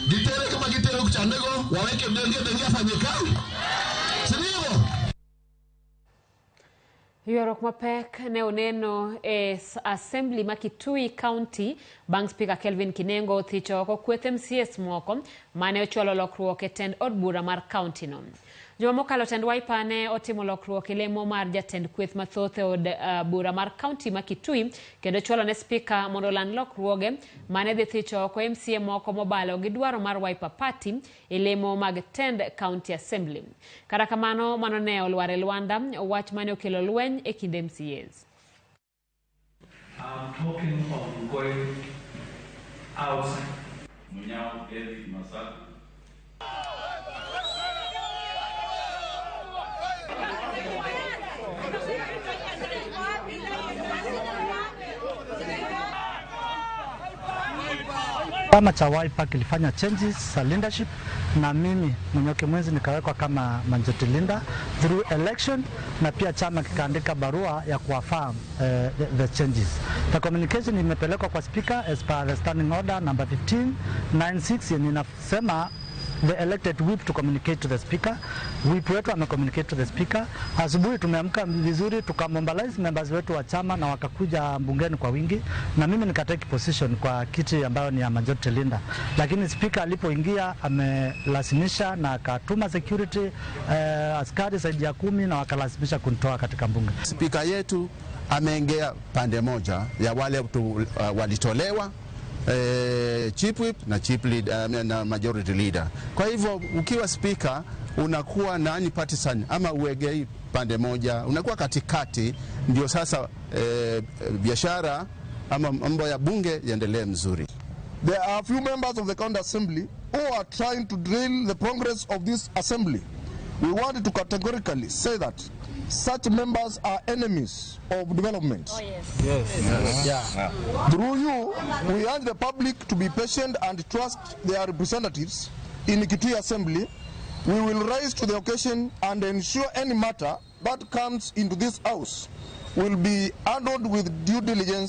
Gitere kama gitere kuchandego, waweke Ndenge, Ndenge afanye kazi, si ndivyo? Ywaruok mapek ne oneno e assembly ma Kitui County bang' Speaker Kelvin Kinengo thicho oko kweth MCAs moko mane ochwalo lokruok e tend od bura mar county no. Juma mokalo tend Wiper ne otimo lokruok e lemo mar jatend kweth mathoth e od bura mar county ma Kitui kendo chwalo ne Speaker mondo oland lokruoge mane dhi thicho oko MCA moko mobalo gi dwaro mar Wiper Party e lemo mag tend county assembly. Kata kamano mano ne olwar e lwanda, wach mane okelo lweny e kind MCAs. I'm talking of going outside. Munyao David Masaku. Chama cha Wiper kilifanya changes za leadership na mimi Munyoki Mwenzi nikawekwa kama majority leader through election, na pia chama kikaandika barua ya kuaffirm the changes. The communication imepelekwa kwa speaker as per the standing order number 1596 yenye inasema the elected whip to communicate to the speaker. Whip wetu amecommunicate to the speaker. Asubuhi tumeamka vizuri tukamobilize members wetu wa chama na wakakuja bungeni kwa wingi, na mimi nikatake position kwa kiti ambayo ni ya majority leader, lakini speaker alipoingia amelazimisha na akatuma security askari zaidi ya 10 na wakalazimisha kunitoa katika bunge. Speaker yetu ameongea pande moja ya wale walitolewa chief whip na chief leader, na majority leader. Kwa hivyo ukiwa speaker unakuwa nani partisan ama uegei pande moja, unakuwa katikati, ndio sasa biashara ama mambo ya bunge yaendelee mzuri. There are a few members of the county assembly who are trying to derail the progress of this assembly. We want to categorically say that such members are enemies of development. Oh, yes. Yes. Yes. Yeah. Yeah. Through you, we urge the public to be patient and trust their representatives in Kitui Assembly. We will rise to the occasion and ensure any matter that comes into this house will be handled with due diligence.